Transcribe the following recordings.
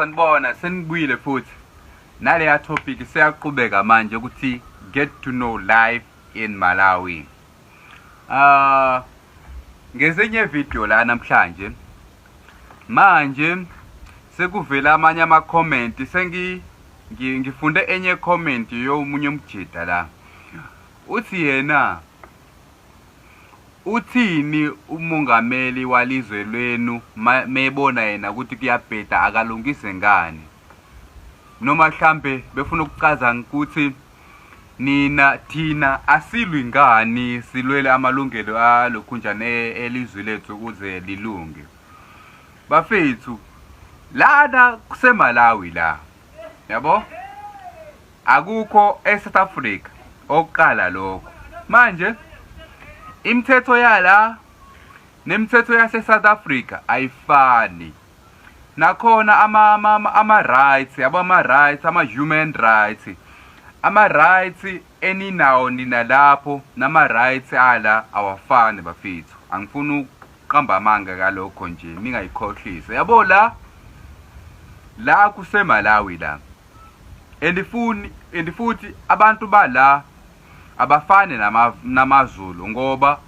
Sanibona, senibuyile futhi naleya topic seyaqhubeka manje ukuthi get to know life in Malawi. Ah, ngezinye video la namhlanje manje sekuvela amanye ama comment, sengi ngifunde enye comment yomunye umjida la, uthi yena, "Uthini umongameli walizwe lwenu mebona yena ukuthi kuyabheda, akalungise ngani?" Noma mhlambe befuna ukuchaza ukuthi nina, thina asilwi ngani, silwele amalungelo alokhunjane elizwe lethu ukuze lilunge. Bafethu, lana kuseMalawi la, yabo, akukho eSouth Africa. Okuqala lokho, manje imithetho yala nemithetho yase South Africa ayifani. Nakhona ama rights, yabo, ama rights, ama human rights, ama rights eninawo nina lapho nama rights ala awafani, bafethu. Angifuni ukuqamba amanga kalokho nje, ningayikhohlisi, yabo. La kuseMalawi la, and futhi abantu bala abafani namaZulu, ngoba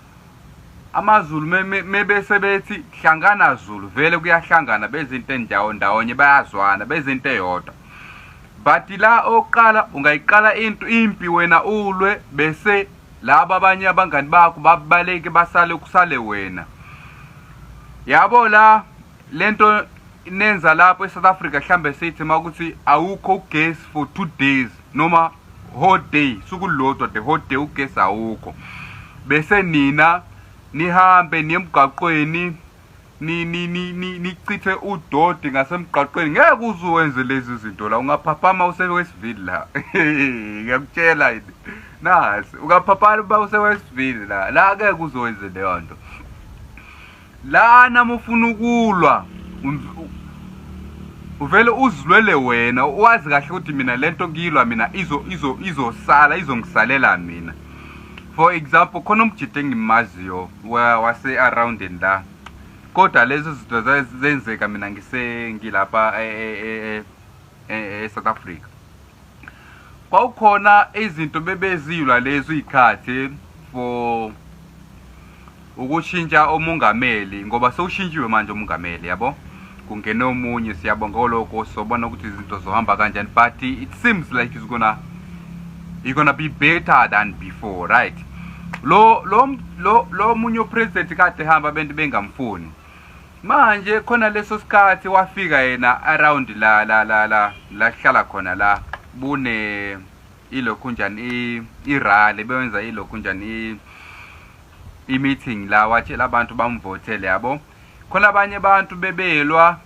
amaZulu mebese bethi "Hlangana Zulu", vele kuyahlangana, bezinto endawo ndawonye, bayazwana, bezinto eyodwa. But la, oqala ungayiqala into impi wena ulwe, bese laba abanye abangani bakho babaleke, basale, kusale wena, yabo. La lento nenza lapho eSouth Africa, mhlambe sithi makuthi awukho ugesi for 2 days noma whole day, suku lodwa, the whole day ugesi awukho, bese nina nihambe niye emgaqweni, ni ni ni ni nichithe udoti ngasemgaqweni. Ngeke uzuwenze lezi zinto la, ungaphaphama use-Westville la, ngiyakutshela yini nasi, ungaphaphama use-Westville la. La ngeke uzowenze leyo nto lana. Mufuna ukulwa, uvele uzilwele wena, wazi kahle ukuthi mina lento ngiyilwa mina izosala, izongisalela mina. For example, khona umjida engimaziyo wase aroundini la, kodwa lezi zinto zenzeka mina ngise ngilapha e-South Africa. Kwawukhona izinto bebezilwa lezi izikhathi for ukushintsha umongameli, ngoba sewushintshiwe manje umongameli, yabo, kungene omunye. Siyabonga koloko, sobona ukuthi izinto zohamba kanjani, but it seems like it's gonna be better than before, right? Lo munye upresident kade hamba, abantu bengamfuni. Manje khona leso sikhathi wafika yena around la hlala khona la, bune ilokhunjani, i-rally bewenza, ilokhunjani, i-meeting la, watshela abantu bamvotele, yabo. Khona abanye abantu bebelwa,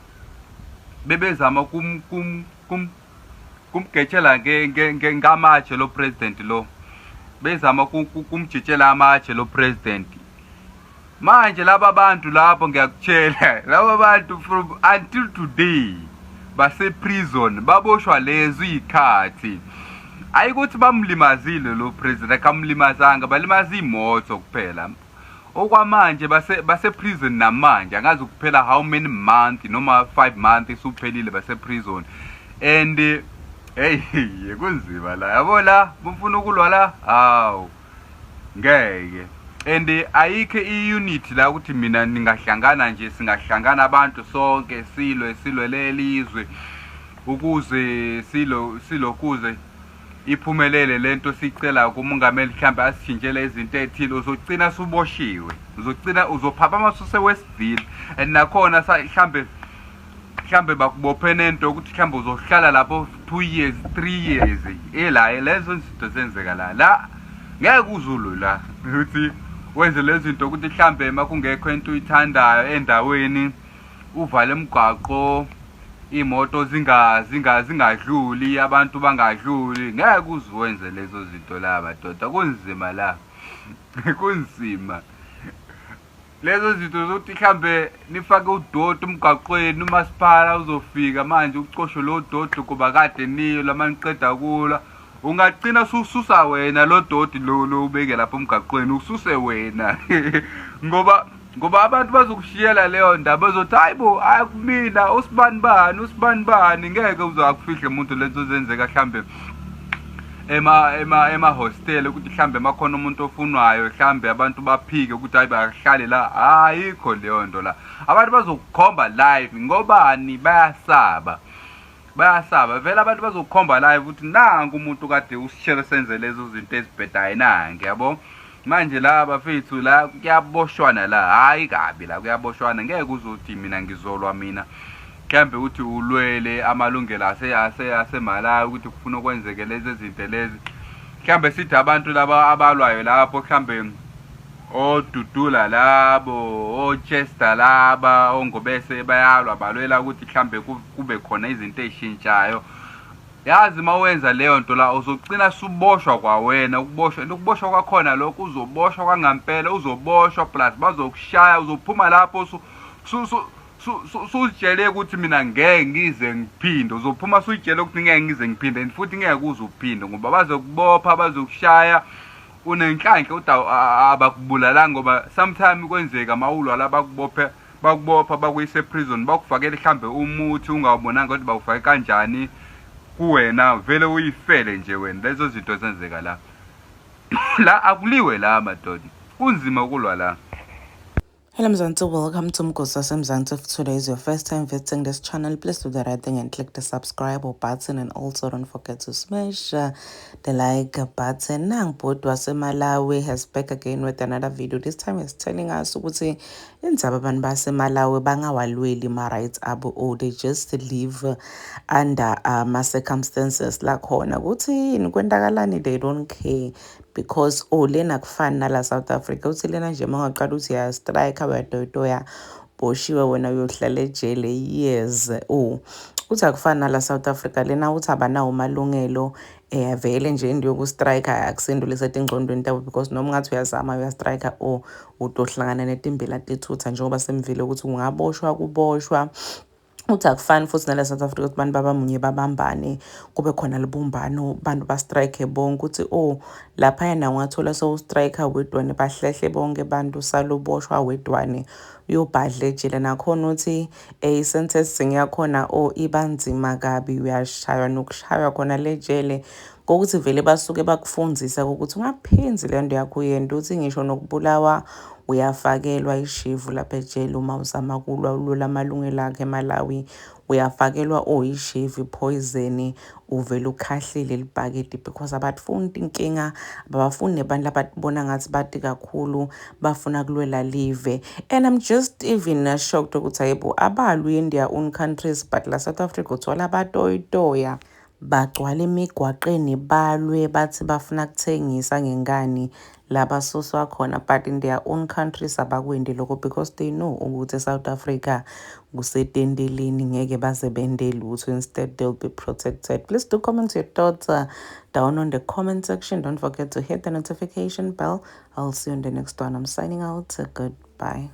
bebezama kum kum kum kumgetshela ngamatshe lo president lo, bezama kumjitshela amatshe lo president. Manje laba bantu lapho, ngiyakutshela, laba bantu from until today base prison, baboshwa lezo izikhathi. Ayikuthi bamlimazile lo president, akamlimazanga, balimaza imoto kuphela. Okwamanje base prison namanje, angazi kuphela how many month, noma 5 months isuphelile, base prison. And hey, kunzima la, yabo, la bufuna ukulwa la, hawu, ngeke. And ayikho i-unity la ukuthi mina ningahlangana nje, singahlangana abantu sonke, silwe, silwe lelizwe ukuze silo silokuze iphumelele lento sicela kumongameli, mhlambe asishintshele izinto ethile. Uzogcina suboshiwe, uzogcina uzophaphama suse-Westville, and nakhona mhlambe bakubophe nento ukuthi mhlambe uzohlala lapho 2 years, 3 years. Ela lezo zinto zenzeka la. La ngeke uzulu la ukuthi wenze lezi zinto ukuthi mhlambe makungekho into uyithandayo endaweni uvale umgwaqo, imoto zingadluli, abantu bangadluli. Ngeke uzuwenze lezo zinto la, madoda, kunzima la, kunzima. Lezo zinto zokuthi mhlambe nifake udoti umgaqweni, umasipala uzofika manje ucoshe lo doti kuba kade niyo lama niqeda kulwa, ungagcina sususa wena lo doti lo ubeke lapha emgaqweni, ususe wena ngoba Ngoba abantu bazokushiyela leyo ndaba, bazothi hayi bo, hayi kumina usibani bani usibani bani. Ngeke uze akufihle umuntu lento zenzeka mhlambe ema ema hostel, ukuthi mhlambe makhona umuntu ofunwayo, mhlambe abantu baphike ukuthi hayi, bahlale la. Ayikho leyo nto la, abantu bazokukhomba live. Ngobani? Bayasaba, bayasaba vele. Abantu bazokukhomba live ukuthi nangu umuntu kade usishele senze lezo zinto ezibhedayo, nange yabo. Manje la bafethu, la kuyaboshwana la, hayi kabi, la kuyaboshwana. Ngeke uzothi mina ngizolwa mina, mhlambe uthi ulwele amalungelo aseMalawi ukuthi kufuna ukwenzeke lezi zinto lezi. Mhlambe sithi abantu laba abalwayo lapho, mhlambe oDudula labo, oChester laba, oNgobese, bayalwa, balwela ukuthi mhlambe kube khona izinto ey'shintshayo. Yazi, uma wenza leyo nto la, uzogcina suboshwa kwawena. Ukuboshwa, ukuboshwa kwakhona lokho, uzoboshwa kwangampela, uzoboshwa plus bazokushaya. Uzophuma lapho suzitshele ukuthi mina ngeke ngize ngiphinde. Uzophuma suyitshele ukuthi ngeke ngize ngiphinde, and futhi ngeke uze uphinde, ngoba bazokubopha, bazokushaya. Unenhlanhla ukuthi abakubulalanga, ngoba sometime kwenzeka mawulwa la bakubophe, bakubopha, bakuyise prison, bakufakele mhlambe umuthi ungawubonanga ukuthi bawufake kanjani kuwena, vele uyifele nje wena. Lezo zinto zenzeka la. La akuliwe la, madoda, kunzima ukulwa la. Hello Mzansi, welcome to Mgosi Mzansi. If today is your first time visiting this channel, please do the right thing and click the subscribe button, and also don't forget to smash the like button. Nangubhuti waseMalawi has back again with another video. This time is telling us ukuthi indzaba abantu baseMalawi bangawalweli ma-rights abo or they just live under ma-circumstances lakhona, ukuthi yini kwentakalani, they don't care because oh, lena kufani nala South Africa. Uthi lena nje uma ungaqala uthi uya-strike, uyatoyitoya, boshiwe wena, uyohlala ejele years. Oh, uthi akufani nala South Africa lena, uthi abanawo amalungelo. Vele nje into yoku-strike akusinto lesetingcondweni tabo, because noma ungathi uyazama uya-strike or utohlangana netimbila tithutha, njengoba semvile ukuthi ungaboshwa, kuboshwa. Uthi akufani futhi nala South Africa ukuthi abantu babamunye, babambane, kube khona libumbano, bantu ba-strike bonke. Uthi oh, laphayana ungathola sowu-strike wedwane, bahlehle bonke abantu, saluboshwa wedwane, uyobhadla ejele. Nakhona uthi i-sentencing yakhona oh, iba nzima kabi, uyashaywa nokushaywa khona le jele, kokuthi vele basuke bakufundzisa ukuthi ungaphinzi le nto yakho uyenta. Uthi ngisho nokubulawa uyafakelwa ishivu lapha ejele uma uzama kulwa, ulwela amalungelo akhe eMalawi, uyafakelwa oyishivu, poison, uvele ukhahlele libhakede, because abafuni inkinga, abafuni nebantu abatibona ngathi bati kakhulu, bafuna kulwela live. And I'm just even shocked ukuthi hayibo, abalwi in their own countries, but la South Africa uthola abatoyitoya bagcwala emigwaqeni, balwe, bathi bafuna kuthengisa ngenkani la basuswa khona, but in their own countries abakwendi lokho, because they know ukuthi e-South Africa kusetendeleni, ngeke baze bende lutho, instead they'll be protected. Please do comment your thoughts down on the comment section. Don't forget to hit the notification bell. I'll see you in the next one. I'm signing out. Goodbye.